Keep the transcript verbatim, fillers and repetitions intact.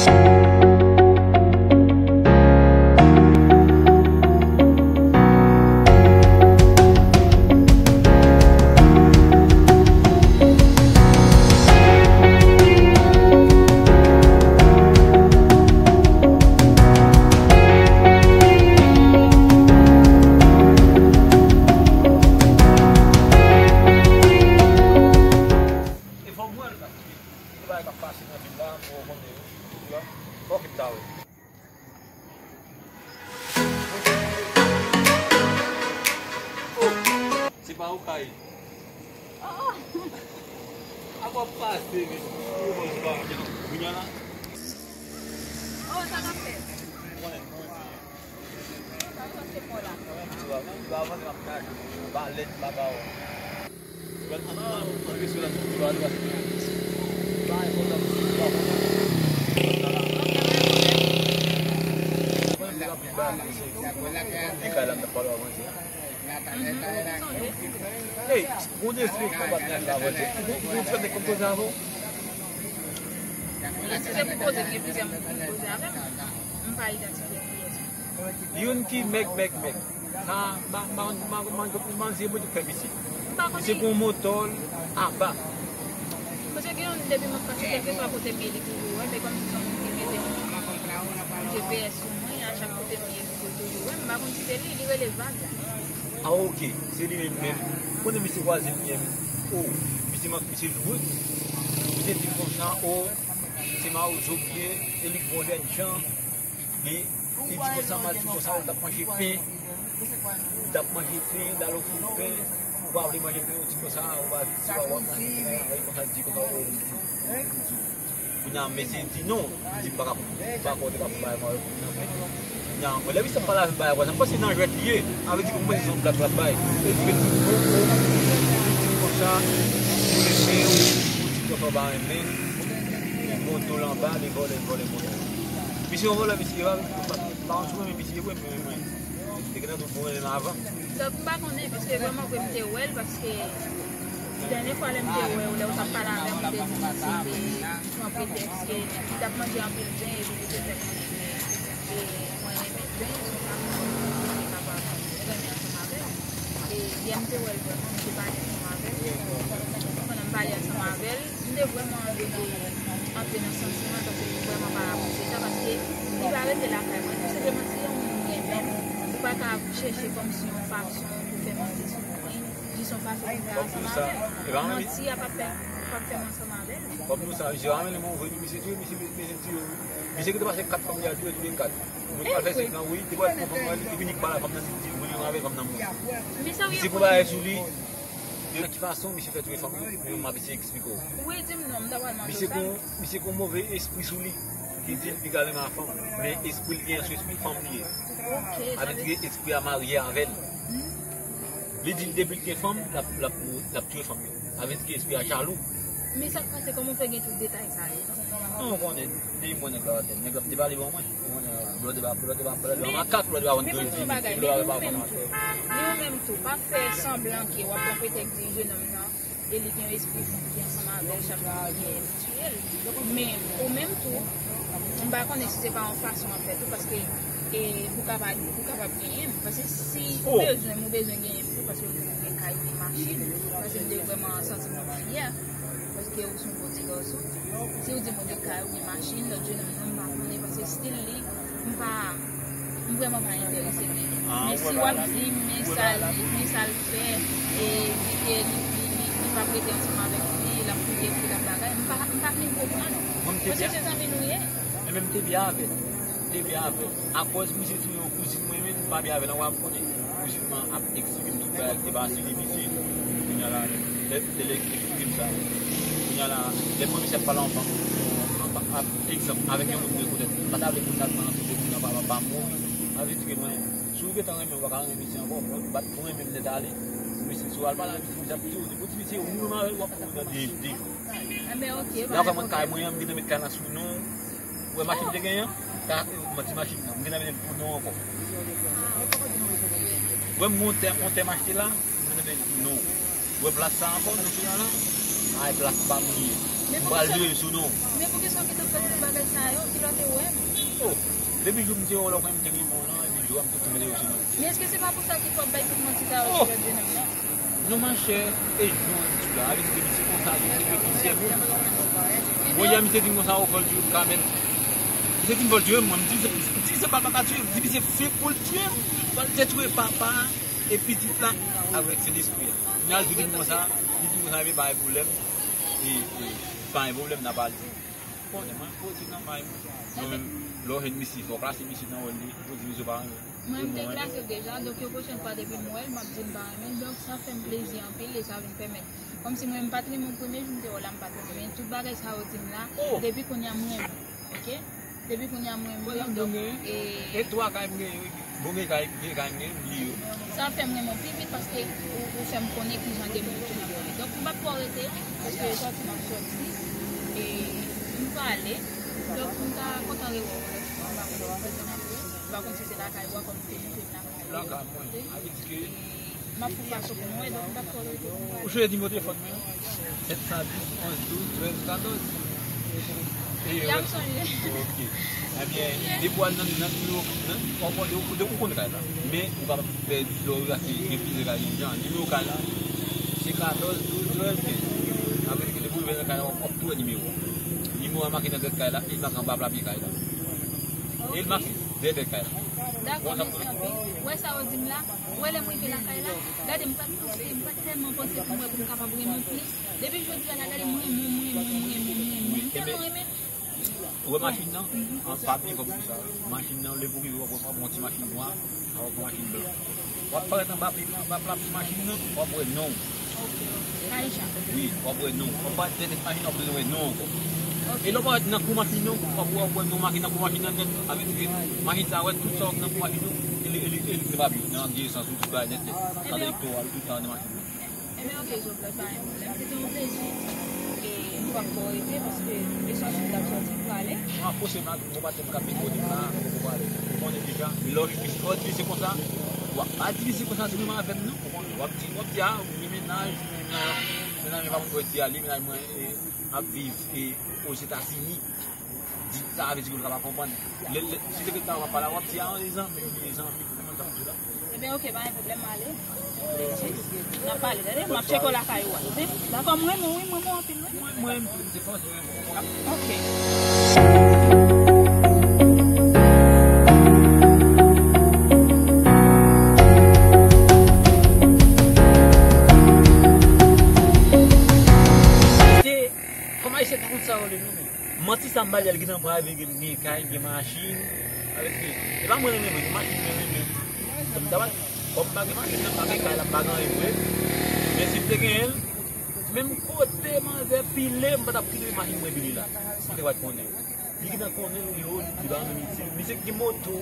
E fò m wè l la. Gen bagay k ap pase nan vil la, pou w konnen yo. Ou wè? Fòk m ta wè. Se pa ou kay. A w ap pase, men. Ou wè, ou pa gen kounye a la. Oh, sa k ap fèt? Ou konnen. Hey, bon Dieu, c'est bon Dieu. Bon Dieu, c'est bon Dieu. Youn ki mèg, mèg, mèg. Sa, ma, ma, ma, ma, manje pou fè misye. Misye gon motò l aba. Paske gen youn depi m ap pase kèlkeswa kote m ye li toujou wè, men kòmsi se yon moun ki mete yon G P S sou mwen, a chak kote m ye li toujou wè, m pa konn si se li, li rele Vag. Ah, ok, se li menm, men. Konnen misye vwazen m ye, oh, misye mank, misye lou. Misye di konsa, oh, se Mawozo m ye, e li k vòlè jan. Li, li di konsa, m al di konsa, ou t ap manje pen, ou t ap manje pen, dalo fout pen, ou pa vle manje pen, ou di konsa, ou pa vle, ou pa manje pen, e konsa, li di konsa, ou di. Kounye a, mesye di non, li di m pa ka, m pa ka kote pa bay mwen nan pen. Kounye a, lè misye ap pale avè m bagay konsa, m panse nan jwèt li ye, sa vle di ke m panse se yon blag l ap bay. Li di ke li di, oh, oh, li di konsa, ou vle pen, ou di konsa, ou pa renmen, moto l anba, li vòlè, li vòlè, vòlè. Misye yon vòlè, misye pa, pa, pa antre men misye vre, men mwen. Te gentan tou bon renmen avan. Donk, m pa konnen, paske vrèman vre m te wè l, paske dènye fwa lè m te wè w, lè w t ap pale avè m, ou te di m se te sou yon pretèks ke li t ap manje anpil pen, epi li te fè konnen ke, e, mwen renmen pen, se sa k fè m te kapab renmen ansanm avè l. E yè m te wè l vrèman, m te pale ansanm avè l. Pandan m pale ansanm avè l, m te vrèman rete antre nan santiman, paske m vrèman pa apresye sa, paske li pa rete lakay mwen. Nou se te manti, yon moun ou renmen, ou pa ka chèche kòmsi yon fason pou fè manti sou moun, jis yon fason pou fè ansanm avè l. Manti a p ap fè, p ap fè m ansanm avè l. Kòm nou sa, misye pa renmen lè mwen voye misye di, misye, misye di, misye ki te pase kat fanm li a touye, touye kat. Mwen pral fè sik lan, wi, li pral pran fanm nan, li vini k pale a fanm nan, li di, li vle yon avè fanm nan mouri. Misye gon bagay sou li. Nan ki fason misye fè touye fanm li? Men m ap eseye eksplike w. Wi, di m non, m ta pral mande w sa. Misye gon, misye gon move espri sou li. Ki di l piga renmen a fanm. Men espri l genyen se espri fanm li ye. Ok, sa vle di espri a marye avè l. Li di l depi l gen fanm, l ap, l ap, l ap touye fanm yo. Sa vle di ke espri a jalou. Men sa k pase, kòman w fè gen tout detay sa yo? Non, ou konnen, depi mwen nèg la atè, nèg la te pale ban mwen. Ou konnen, blòdè pa, blòdè pa, blòdè pa makak, blòdè pa konn grenn. Men mwen di w yon bagay, men ou menm tou, men ou menm tou, pa fè sanblan ke w ap pran pretèks di jenòm nan, e li gen yon espri fanm ki ansanm avè l, chak moun gen tiye l. Men ou menm tou, m pa konnen si se pa yon fason w ap fè tou, paske, e, pou kapab, pou kapab genyen m. Paske si ou bezwen m, ou bezwen genyen m tou, paske m gen kay, m gen machin, paske m te vrèman santi m yon manyè. Paske ou se yon bon ti gason. Si w di m ou gen kay, ou gen machin, lòt jenòm nan, m pa konnen, paske stil li, m pa, m vrèman pa enterese gen li. Men si w ap di m, men sa l, men sa l fè, e li te, li, li, li, li p ap rete ansanm avèk fi, l ap touye fi, l ap bagay, m pa, m pa fin konprann. Paske se zanmi nou ye. Mwen menm te byen avè l. Te byen avè l. Akòz misye touye yon kouzin mwen, men m pa byen avè l ankò, m konnen kouzin mwen ap eksplike m tout bagay ki te pase li, misye. Kounye a la, lè, lè, lè eksplike m sa. Kounye a la, lè m wè misye ap pale anba, anba, ap, egzanp, avèk yon lòt moun, poutèt m pa ta vle moun nan pran antre kounye a pa, pa mouri. Sa vle di ke mwen, si w gentan renmen, w pa ka renmen misye ankò, mwen bat pou renmen m nèt ale. Misye, si w al pale a misye, misye ap di w, depi w di misye, ou menm avè l, w ap mouri nan de, de jou. Nan kay mwen an, m gentan met kay la sou non. Ou wè machin m te genyen an? Ka, mwen ti machin nan. M gentan mete l pou non ankò. Ou wè m gon tè, yon tè m achte la? M gentan mete l pou non. Ou wè plas sa ankò, nou sou la la? Ay, plas pa m li ye. M pral vire sou non. Men poukisa w gentan fè tout bagay sa yo? Kilè w te wè m? Oh, depi jou m te wè w la, w konnen m te renmen w lan, epi jou a m te tonbe sou non. Men èske se pa pou sa ki fè w ap bay tout manti sa yo sou lòt jenòm nan? Non, monchè, e jan w di la, avèk se misye konsa, li te gen plizyè moun. Bon, yè misye di m konsa, w fè l tiye w kanmenm. Misye di m fè l tiye m, mwen, m di, se, m di, se pa papa tiye m, m di, misye fè pou l tiye m. Fò l te touye papa e pitit la avèk Sentespri a. Kounye a, l di m konsa, li di m konsa, epi pa gen pwoblèm. E, e, pa gen pwoblèm, n a pale. Konnen mwen, koze nan may mwen. Mwen menm, lè w jwenn misye, fò w klase misye nan wòl li, pou di misye pa renmen. Mwen, m te klase l deja, donk yon pwochèn fwa depi m wè l, m ap di l m pa renmen l, donk sa fè m plezi anpil e sa vin pèmèt. Kòmsi mwen, m pa t renmen w premye jou m te wè w la, m pa t renmen, men tout bagay sa yo di m la, depi kounye a m renmen w, oke? Depi kounye a m renmen w, donk, e, e twa kay m genyen, wi. Bon, gen kay, gen kay, gen li yo. Sa fè m renmen w pi vit paske ou, ou fè m konnen kijan gen moun ki nan kò li. Donk, m p ap twò rete, paske sòti m ap sòti, e m prale. Donk, m ta kontan rewè w lòt fwa, m pa konn si se kote m ap ye, m pa konn si se lakay ou a, kòm ou te montre m lakay ou. Lakay mwen, avèk E m ap fè fason pou mwen, donk m p ap twò rete. Ou chonje nimewo telefòn mwen? Sèt san dis, onz, douz, trèz, katòz. E, y ap sonje. Ok. Ebyen, depi w al nan, nan nimewo, nan, w ap wè, ou, ou konn kay la. Men, ou kapab pèdi lè w rate gen plizyè kay, jan, nimewo kay la, se katòz, douz, trèz, kenz. Sa vle di ke depi w rive nan kay la, w ap, w ap tou wè nimewo a. Nimewo a make nan dwèt kay la, e l make anba pla pye kay la. E l make dèyè tèt kay la. Dakò, mèsi anpil. Ou wè sa yo di m la? Ou wè lè m rive lakay la? Gade, m pa t panse, m pa t tèlman panse pou m wè pou m kapab renmen w plis. Depi jodi a la, gade, m renmen w, m renmen w, m renmen w, m renmen w. M tèlman renmen. Ou wè machin nan? An pa byen kòm pou sa. Machin nan, lè pou rive, w ap wè yon ti machin nwa, avèk yon machin blan. W ap parèt anba pye, anba pla pye machin nan, w ap wè non w. Wi, w ap wè non w. W ap parèt dèyè tèt machin nan, w ap bezwen wè non w ankò. E lè w parèt nan kou machin nan, w ap wè, w ap wè non w make nan kou machin nan nèt. Sa vle di ke machin sa a wè tout sa w nan kou machin nan, e li, e li, e li kapab yo nan vye esans ou tout bagay nèt nèt. Sa elektoral tout sa nan machin nan. Ebyen, ok, Jovenel, pa gen pwoblèm. Se te yon plezi. E nou p ap twò rete paske esans ou t ap sòti pou ale. Mwen ap pwose m la, gon patnè m k ap vin kote m la, mwen poko prale. Ou konnen deja, lè w divize, lè w divize konsa, w ap pa divize konsa, se menm avè m non. Ou konnen, w ap di, w ap di, a, ou gen mennaj, mennaj, mennaj mwen pa moun pou di a, li, mennaj mwen, e, ap viv, e, Ozetazini. Di sa, vle di ke l ka pa konprann. Lè, lè, si se ke ta w ap pale, w ap di, a, e zanmi, e zanmi, kòman sa pou di la? Ebyen, ok, pa gen pwoblèm, m ale. N ap pale, tande? M ap tcheke w lakay ou a, tande? Dakò, m renmen w, wi, m renmen w anpil, wi. Mwen, mwen, m te panse, mwen, mwen. Ok. Se, kòm Ayisyen pa konn sa yo le non, men. Manti sa m ba li a, li gentan prale, li gen kay, li gen machin. Avèk li. E pa mwen renmen, mwen, se machin mwen renmen. Kòm m ta pa, kòm m pa gen machin nan, m pa gen kay la, m pa gen anyen vre. Men si m te genyen l, menm kote manzè pile, m pa t ap kite machin mwen pile la. M te pa t konnen. Li gentan konnen l, li yo, li pa menm itil. Misye ki gen moto.